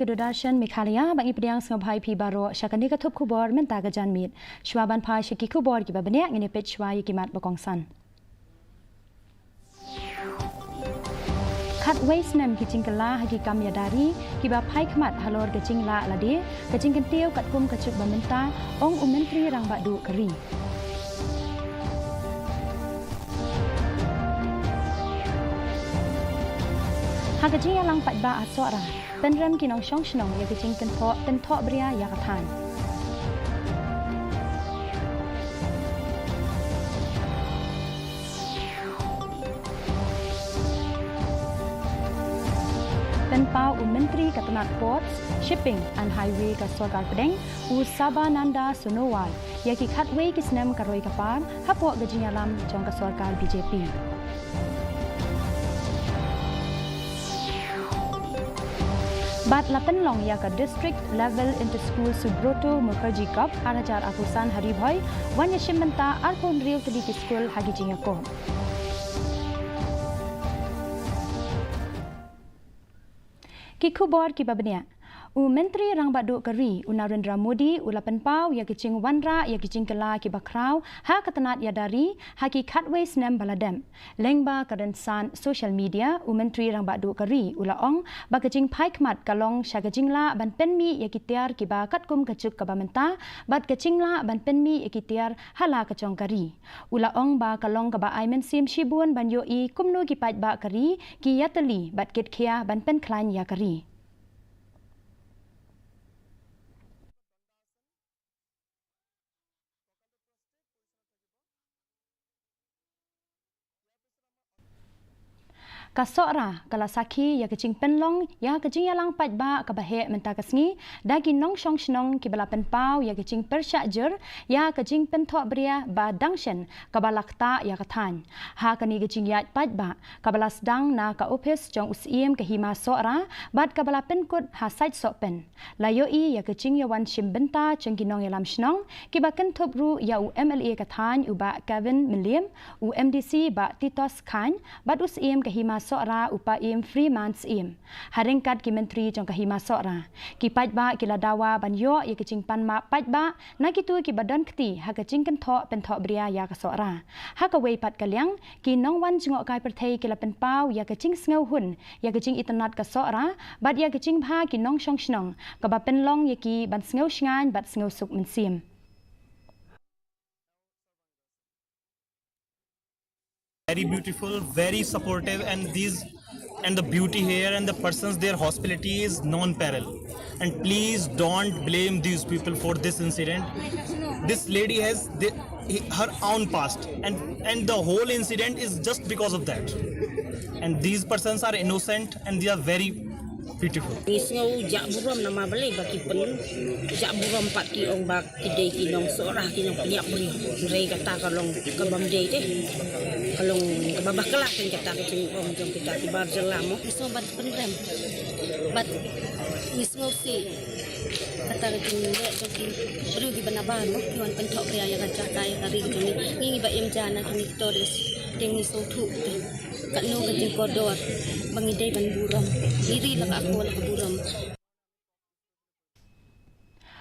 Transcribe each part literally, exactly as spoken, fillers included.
Ka Doordarshan Meghalaya, ba ngi pdiang sngewbha ïa phi baroh sha kane ka thup khubor mynta ka janmiet. Shuwa ban phai sha ki khubor kiba bniah, ngin ïa peit shuwa ïa ki mat ba kongsan. Khatwei snem ki jingkylla ha ki kam ïada ri kiba phai khmat halor ka jinglah lade, ka jingkyntiew katkum ka juk ba mynta, ong u Myntri Rangbah Duh ka ri. Ha ka jingïalang paidbah ha Sohra, pynrem ki nongshong shnong ïa ka jingkynthoh, kynthoh bria ïa ka thaiñ. Pynpaw u Myntri ka tnat Ports, Shipping and Highway ka Sorkar Pdeng, u Sarbananda Sonowal, ïa ki khatwei ki snem ka roi ka par hapoh ka jingïalam jong ka sorkar B J P. Bad la pynlong ïa ka District Level Inter-School Subroto Mukherjee Cup ar hajar arphew san ha Ri Bhoi, wan ïashim bynta arphew hynriew tylli ki skul ha ki jingïakop. Ki khubor kiba bniah. U Myntri Rangbah Duh ka ri, u Narendra Modi, u la pynpaw ïa ka jingwanrah ïa ka jingkylla kiba khraw ha ka tnat ïada ri ha ki khatwei snem ba la dep. Lyngba ka rynsan social media, u Myntri Rangbah Duh ka ri u la ong ba ka jingphai khmat ka long sha ka jinglah ban pynmih ïa ki tiar kiba katkum ka juk kaba mynta, bad ka jinglah ban pynmih ïa ki tiar ha la ka jong ka ri. U la ong ba ka long kaba ai mynsiem shibun ban ïohi kumno ki paidbah ka ri ki ïatylli bad kit khia ban pynkhlaiñ ïa ka ri. Ka Sohra ka la sakhi ïa ka jingpynlong ïa ka jingïalang paidbah kaba heh mynta ka sngi da ki nongshong shnong kiba la pynpaw ïa ka jingpyrshah jur ïa ka jingpynthoh bria ba dang shen kaba la ktah ïa ka thaiñ. Ha kane ka jingïaid paidbah kaba la sdang na ka ophis jong u Syiem ka Hima Sohra bad kaba la pynkut ha Saitsohpen, la ïohi ïa ka jingïawan shim bynta jong ki nongïalam shnong kiba kynthup ruh ïa u M L A ka thaiñ u Bah Kevin Mylliem, u M D C Bah Titos Chyne, bad u Syiem ka Hima Sohra u Paiem Freeman Syiem, ha ryngkat ki myntri jong ka Hima Sohra. Ki paidbah ki la dawa ban ïoh ïa ka jingpan map paidbah na kito kiba don kti ha ka jingkynthoh pynthoh bria ïa ka Sohra. Ha kawei pat ka liang, ki nongwan jngohkai pyrthei ki la pynpaw ïa ka jingsngewhun ïa ka jingitynnad ka Sohra bad ïa ka jingbha ki nongshong shnong, kaba pynlong ïa ki ban sngew shngaiñ bad sngew suk mynsiem. Very beautiful, very supportive, and these and the beauty here and the persons, their hospitality is non-parallel. And please don't blame these people for this incident. This lady has the, her own past, and and the whole incident is just because of that. And these persons are innocent and they are very beautiful. Ngi sngew jah burom namar balei ba ki pyn jah burom pat, ki ong ba ki dei ki nong Sohra, ki nong pynïap briew. Hynrei kata ka long ka bym dei te. Ka long kaba bakla kein kata ka jingong jong kita ki bar jylla mo. Ngi sngew bad pynrem. Bad ngi sngew sih kata ka jingleh jong ki briew kiba nabar mo, ki wan pynthoh bria ïa ka jaka ïa ka ri jong ngi. Ngi ba im ja na kine ki tourist. Te ngi sngewthuh te katno ka jingkordor ba ngi dei ban burom. Ngi ri la ka akor la ka burom.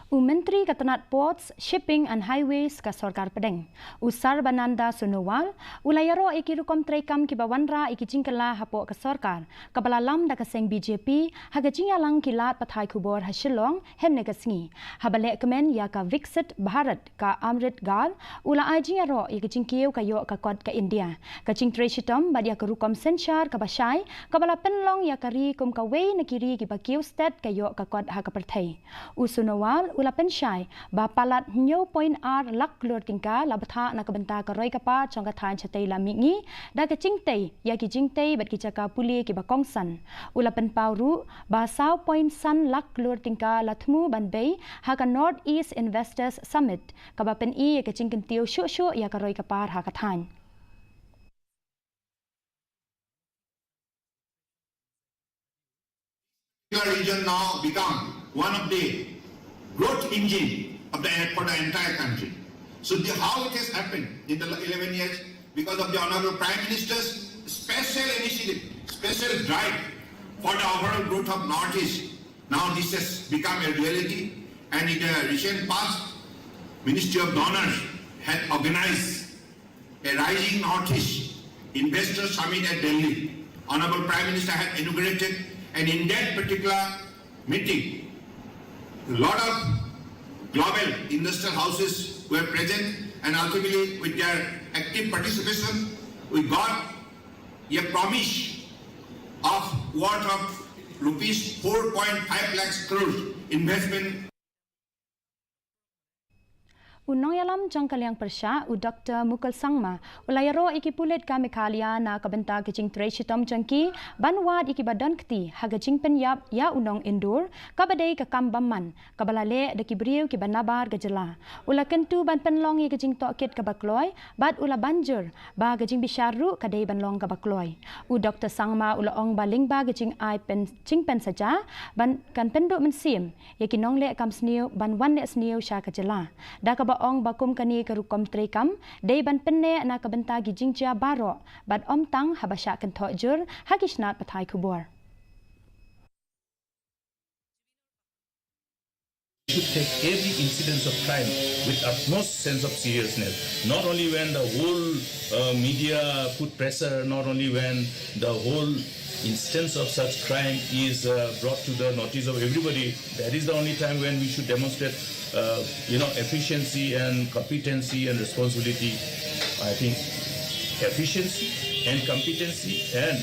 U Myntri ka tnat Ports, Shipping and Highways ka Sorkar Pdeng, u Sarbananda Sonowal, u la ïaroh ïa ki rukom treikam kiba wanrah ïa ki jingkylla hapoh ka sorkar, kaba la lam da ka seng B J P ha ka jingïalang ki lad pathai khubor ha Shillong hynne ka sngi. Haba lehkmen ïa ka Viksit Bharat ka Amrit Kaal, u la ai jingïaroh ïa ka jingkiew ka ïoh ka kot ka India, ka jingtrei shitom bad ïa ka rukom synshar kaba shai, kaba la pynlong ïa ka ri kum kawei na ki ri kiba kiew stet ka ïoh ka kot ha ka pyrthei. U Sonowal u la pynshai ba palat hynñiew point ar lak klur tyngka la bthah na ka bynta ka roi ka par jong ka thaiñ shatei lam mihngi da ka jingtei ïa ki jingtei bad ki jaka pule kiba kongsan. U la pynpaw ruh ba saw point san lak klur tyngka la thmu ban bei ha ka North East Investors Summit, kaba pyni ïa ka jingkyntiew shuh shuh ïa ka roi ka par ha ka thaiñ. Our region now become one of the growth engine of the, for the entire country. So the, how it has happened in the eleven years, because of the Honorable Prime Minister's special initiative, special drive for the overall growth of Northeast. Now this has become a reality, and in the recent past, Ministry of Donors had organized a Rising Northeast Investor Summit at Delhi. Honorable Prime Minister had inaugurated, and in that particular meeting, a lot of global industrial houses were present, and ultimately, with their active participation, we got a promise of worth of rupees four point five lakhs crores investment. U nongïalam jong ka liang pyrshah, u Doktor Mukul Sangma, u la ïaroh ïa ki pulit ka Meghalaya na ka bynta ka jingtrei shitom jong ki ban wad ïa ki ba don kti ha ka jingpynïap ïa u nong Indur, kaba dei ka kam bymman kaba la leh da ki briew kiba nabar ka jylla. U la kyntu ban pynlong ïa ka jingtohkit kaba kloi bad u la ban jur ba ka jingbishar ruh ka dei ban long kaba kloi. U Doktor Sangma u la ong ba lyngba ka jingai pen jingpynsaja ban kan pynduh mynsiem ïa ki nongleh kam sniew ban wan leh sniew sha ka jylla, da kaba ong ba kum kane ka rukom treikam dei ban pynneh na ka bynta ki jingjia baroh bad ym tang haba shah kynthoh jur ha ki shnat pathai khubor. We should take every incidence of crime with utmost sense of seriousness, not only when the whole uh, media put pressure, not only when the whole instance of such crime is uh, brought to the notice of everybody. That is the only time when we should demonstrate, uh, you know, efficiency and competency and responsibility. I think efficiency and competency and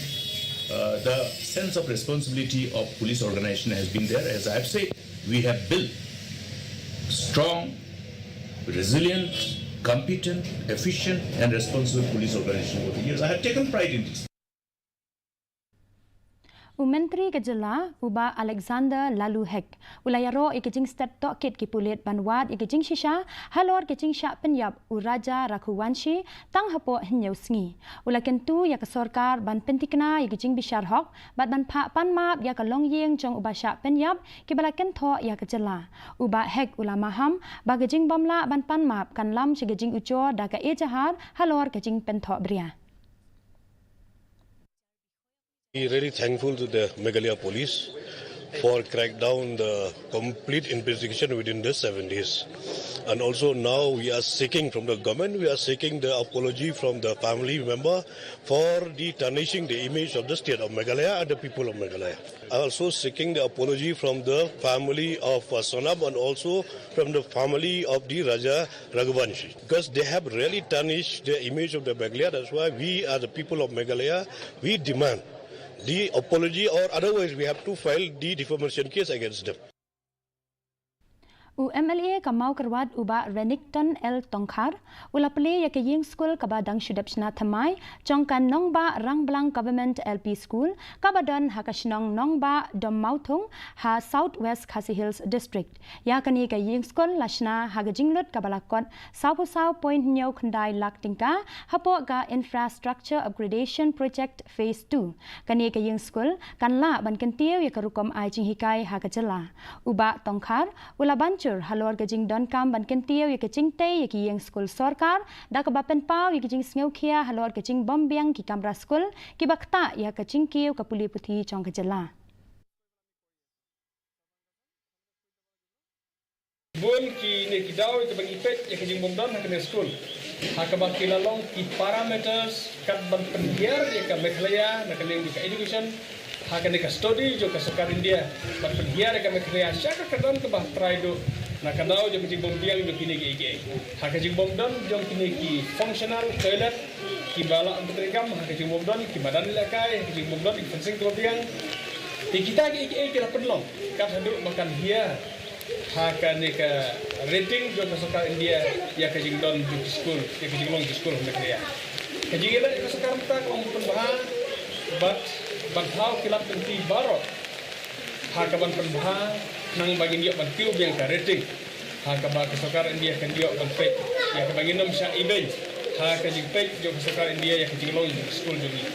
uh, the sense of responsibility of police organization has been there. As I have said, we have built strong, resilient, competent, efficient and responsible police organization over the years. I have taken pride in this. U Myntri ka jylla, u Bah Alexander Laloo Hek, u la ïaroh ïa ka jingstet tohkit ki pulit ban wad ïa ka jingshisha halor ka jingshah pynïap u Raja Raghuvanshi tang hapoh hynñiew sngi. U la kyntu ïa ka sorkar ban pynthikna ïa ka jingbishar hok bad ban phah pan map ïa ka longïing jong uba shah pynïap kiba la kynthoh ïa ka jylla. U Bah Hek u la maham ba ka jingbymlah ban pan map kan lam sha ka jingujor da ka ejahar halor ka jingpynthohbria. We are really thankful to the Meghalaya Police for crackdown the complete investigation within the seven days. And also now we are seeking from the government, we are seeking the apology from the family member for the tarnishing the image of the state of Meghalaya and the people of Meghalaya. Also seeking the apology from the family of uh, Sonam and also from the family of the Raja Raghuvanshi. Because they have really tarnished the image of the Meghalaya, that's why we are the people of Meghalaya, we demand the apology or otherwise we have to file the defamation case against them. U MLA ka Mawkyrwat u Bah Renikton L Tongkhar u la plie ïa ka ïing skul kaba dang shu dep shna thymmai jong ka Nongbah Rangblang Government LP School kaba don ha ka shnong Nongbah Dommawthung ha South West Khasi Hills District. Ïa kane ka ïing skul la shna ha ka jinglut kaba la kot sawphew saw point hynñiew khyndai lak tyngka hapoh ka Infrastructure Upgradation Project Phase two. Kane ka ïing skul kan lah ban kyntiew ïa ka rukom ai jinghikai ha ka jylla. U Bah Tongkhar u la ban jur halor ka jingdonkam ban kyntiew ïa ka jingtei ïa ki ïing skul sorkar da kaba pynpaw ïa ka jingsngewkhia halor ka jingbymbiang ki kamra skul kiba ktah ïa ka jingkiew ka pule puthi jong ka jylla. Bun kine ki daw kiba ngi peit ïa ka jingbymdon ha kane ka skul ha kaba ki la long ki parameters kat ban pynhiar ïa ka Meghalaya na ka liang jong ka education ha kane ka study jong ka sorkar India ban pynhiar ïa ka Meghalaya sha ka kyrdan kaba trai duh na ka daw jong ka jingbymbiang jong kine kiei kiei ha ka jingbymdon jong kine ki functional toilet kiba la pyntrei kam ha ka jingbymdon ki madan ïalehkai ha ka jingbymdon ki fencing kaba biang. Te kita kiei kiei ki la pynlong kat haduh ba kan hiar ha kane ka rating jong ka sorkar India ïa ka jingdon jong ki skul ïa ka jinglong ki skul ha Meghalaya. Ka jingïaleh ka sorkar mynta ka long pynbha bad ban thaw ki lad lynti baroh ha ka ban pynbha khnang ba ngin ïoh ban kiew biang ka rating ha kaba ka sorkar India kan ïoh ban peit ïa kaba ngin ym shah ibeiñ ha ka jingpeit jong ka sorkar India ïa ka jinglong jong ki skul jong ngi.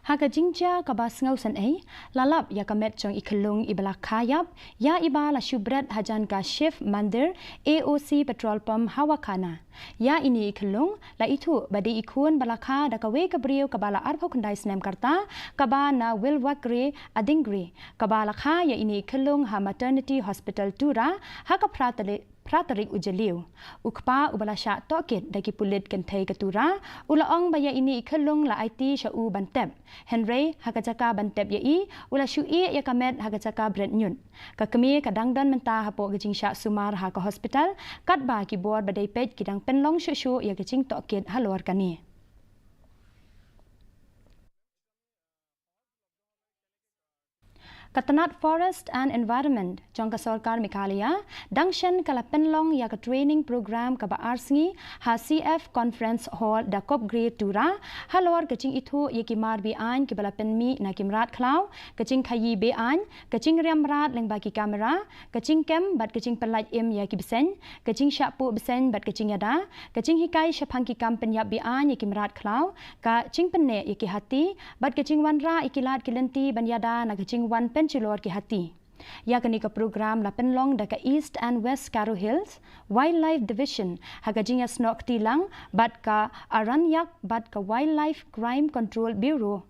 Ha ka jingjia kaba sngewsynei, la lap ïa ka met jong i khyllung iba la kha ïap ïa iba la shu bret hajan ka Shiv Mandir, A O C petrol pump ha Wakana. Ïa ine i khyllung la ithuh ba dei i khun ba la kha da kawei ka briew kaba la arphew khyndai snem ka rta, kaba na Wilwakre, Adingre, kaba la kha ïa ine i khyllung ha Maternity Hospital Tura ha ka phra tarik, phra tarik u Jylliew. U kpa uba la shah tohkit da ki pulit kynthei ka Tura u la ong ba ïa ine i khyllung la aiti sha u ban tep. Hynrei ha ka jaka ban tep ïa i, u la shu ïeh ïa ka met ha ka jaka bret ñiut. Ka kmie ka dang don mynta hapoh ka jingshah sumar ha ka hospital, katba ki bor ba dei peit ki dang pynlong shuh shuh ïa ka jingtohkit halor kane. Ka tnat Forest and Environment jong ka sorkar Meghalaya dang shen ka la pynlong ïa ka training program kaba ar sngi ha C F Conference Hall, Dakopgre, Tura, halor ka jingithuh ïa ki mar be-aiñ kiba la pynmih na ki mrad khlaw, ka jingkhaïi be-aiñ, ka jingriam mrad lyngba ki kamera, ka jingkem bad ka jingpyllait im ïa ki bseiñ, ka jingshah puh bseiñ bad ka jingïada, ka jinghikai shaphang ki kam pynïap be-aiñ ïa ki mrad khlaw, ka jingpynneh ïa ki hati bad ka jingwanrah ïa ki lad ki lynti ban ïada na ka jingwan pynjulor ki hati. Ïa kane ka program la pynlong da ka East and West Garo Hills Wildlife Division ha ka jingïasnoh kti lang bad ka Aranyak bad ka Wildlife Crime Control Bureau,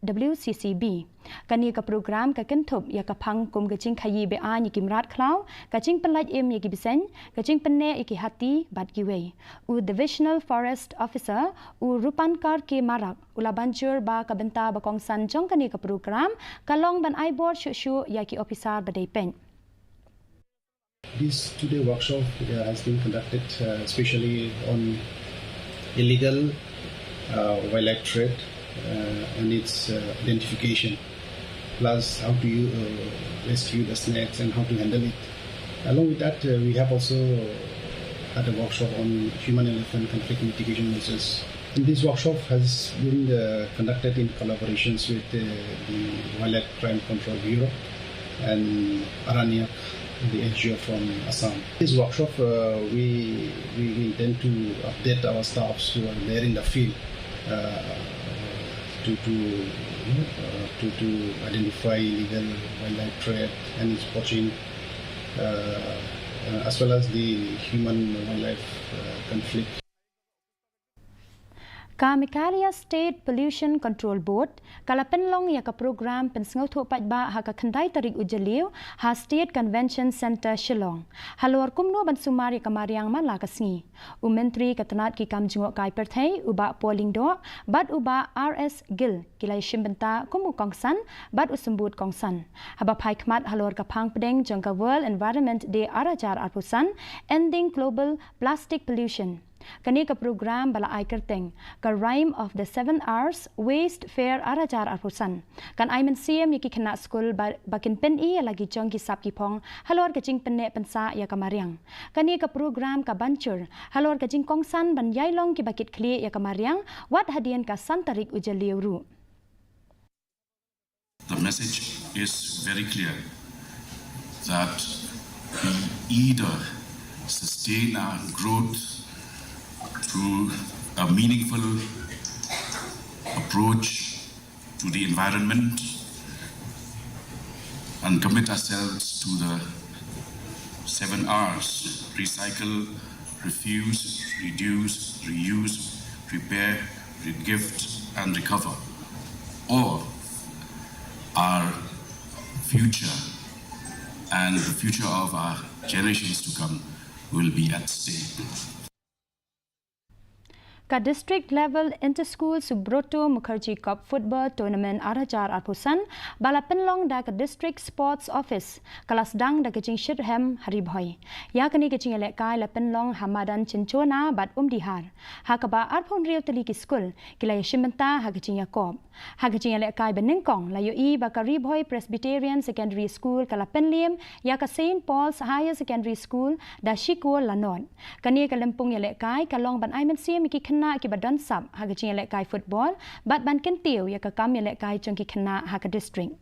W C C B. Kane ka program ka kynthup ïa ka phang kum ka jingkhaïi be-aiñ ïa ki mrad khlaw, ka jingpyllait im ïa ki bseiñ, ka jingpynneh ïa ki hati bad kiwei. U Divisional Forest Officer, u Rupankar K Marak, u la ban jur ba ka bynta ba kongsan jong kane ka program ka long ban ai bor shuh shuh ïa ki ophisar ba dei peit. This two-day workshop, uh, has been conducted, uh, especially on illegal, uh, wildlife trade, uh, and its, uh, identification, plus how to, uh, rescue the snakes and how to handle it. Along with that, uh, we have also had a workshop on human-elephant conflict mitigation measures. And this workshop has been, uh, conducted in collaborations with, uh, the Wildlife Crime Control Bureau and Aranyak, the N G O from Assam. This workshop, uh, we, we intend to update our staffs who are there in the field, uh, to, to, you know, uh, to, to identify illegal wildlife trade and its poaching, uh, uh, as well as the human-wildlife, uh, conflict. Ka Meghalaya State Pollution Control Board ka la pynlong ïa ka program pynsngewthuh paidbah ha ka khyndai tarik u Jylliew ha State Convention Centre, Shillong, halor kumno ban sumar ïa ka mariang man la ka sngi. U Myntri ka tnat ki kam jngohkai pyrthei, u Bah Paul Lyngdoh, bad u Bah R S Gill, ki la ïashim bynta kum u kongsan bad u symbud kongsan haba phai khmat halor ka phang pdeng jong ka World Environment Day ar hajar arphew san, Ending Global Plastic Pollution. Kane ka program ba la ai kyrteng ka Rhyme of the Seven R's Waste Fair ar hajar arphew san kan ai mynsiem ïa ki khynnah skul ba, ba kin pyni ïa la ki jong ki sap ki phong halor ka jingpynneh pynsah ïa ka mariang. Kane ka program ka ban jur halor ka jingkongsan ban ïai long kiba kit khlieh ïa ka mariang wat hadien ka san tarik u Jylliew ruh. The message is very clear that we either sustain our growth through a meaningful approach to the environment and commit ourselves to the seven R's: recycle, refuse, reduce, reuse, repair, regift, and recover, or our future and the future of our generations to come will be at stake. Ka District Level Inter-School Subroto Mukherjee Cup Football Tournament ar hajar arphew san ba la pynlong da ka District Sports Office ka la sdang da ka jingshitrhem ha Ri Bhoi. Ïa kane ka jingïalehkai la pynlong ha madan Chinchona bad Umdihar, ha kaba arphew hynriew tylli ki skul ki la ïashim bynta ha ka jingïakop. Ha ka jingïalehkai ba nyngkong la ïohi ba ka Ri Bhoi Presbyterian Secondary School ka la pynliem ïa ka Saint Paul's Higher Secondary School da shi kol la nod. Kane ka lympung ïalehkai ka long ban ai mynsiem ïa ki khynnah kiba don sap ha ka jingïalehkai football bad ban kyntiew ïa ka kam ïalehkai jong ki khynnah ha ka district.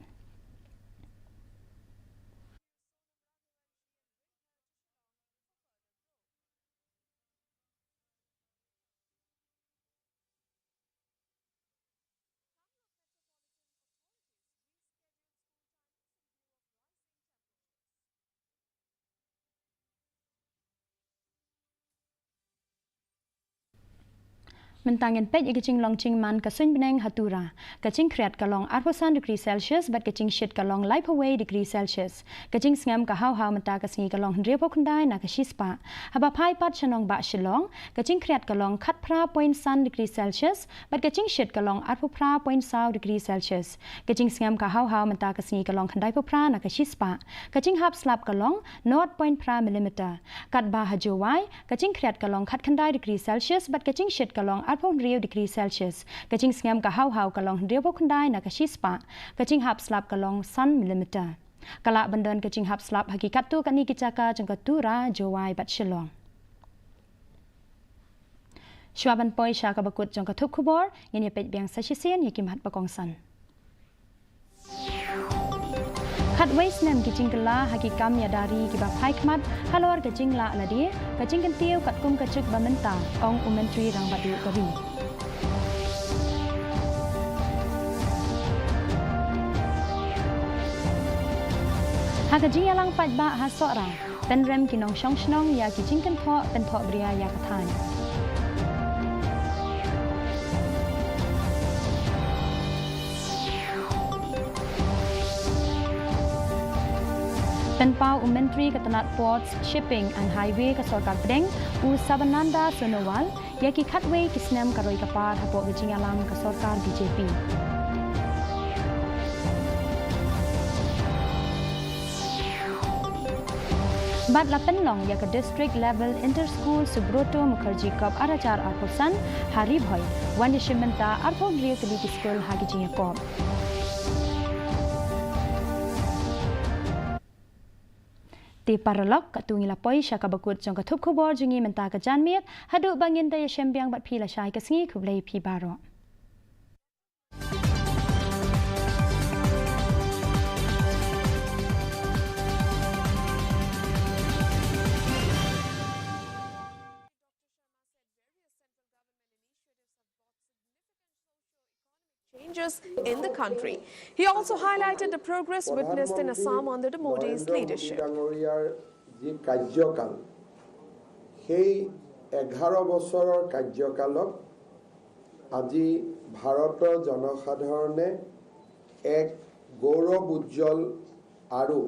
Mynta ngin peit ïa ka jinglong jingman ka suiñ bneng ha Tura. Ka jingkhriat ka long arphew san degree Celsius bad ka jingshit ka long laiphew wei degree Celsius. Ka jingsngem ka haw haw mynta ka sngi ka long hynriewphew khyndai na ka shispah. Haba phai pat sha nongbah Shillong, ka jingkhriat ka long khatphra point san degree Celsius bad ka jingshit ka long arphew phra point saw degree Celsius. Ka jingsngem ka haw haw mynta ka sngi ka long khyndaiphew phra na ka shispah. Ka jinghap slap ka long nought point phra millimeter. Katba ha Jowai, ka jingkhriat ka long khatkhyndai degree Celsius bad ka jingshit ka long arphew hynriew degree Celsius. Ka jingsngem ka haw haw ka long hynriewphew khyndai na ka shispah. Ka jinghap slap ka long san millimeter. Ka lah ban don ka jinghap slap ha ki katto katne ki jaka jong ka Tura, Jowai bad Shillong. Shuwa ban poi sha kaba kut jong ka thup khubor, ngin ïa peit biang sa shisien ïa ki mat ba kongsan. Khatwei snem ki jingkylla ha ki kam ïada ri kiba phai khmat halor ka jinglah lade, ka jingkyntiew katkum ka juk ba mynta, ong u Myntri Rangbah Duh ka ri. Ha ka jingïalang paidbah ha Sohra, pynrem ki nongshong shnong ïa ki jingkynthoh, kynthoh bria ïa ka thaiñ. Pynpaw u Myntri ka tnat Ports, Shipping and Highway ka Sorkar Pdeng, u Sarbananda Sonowal, ïa ki khatwei ki snem ka roi ka par hapoh ka jingïalam ka sorkar B J P. Bad la pynlong ïa ka District Level Inter School Subroto Mukherjee Cup ar hajar arphew san ha Ri Bhoi, wan da shim bynta arphew hynriew tylli ki skul ha ki jingïakop. Te paralok, katto ngi la poi sha kaba kut jong ka thup khubor jong ngi mynta ka janmiet, haduh ba ngin da ïashem biang bad phi lashai ka sngi, khublei phi baroh. Changes in the country. He also highlighted the progress witnessed in Assam under the Modi's leadership. ডাঙৰীয়াৰ যি কাৰ্যকাল, সেই এঘাৰ বছৰৰ কাৰ্যকালত আজি ভাৰতৰ জনসাধাৰণে এক গৌৰৱ উজ্জ্বল আৰু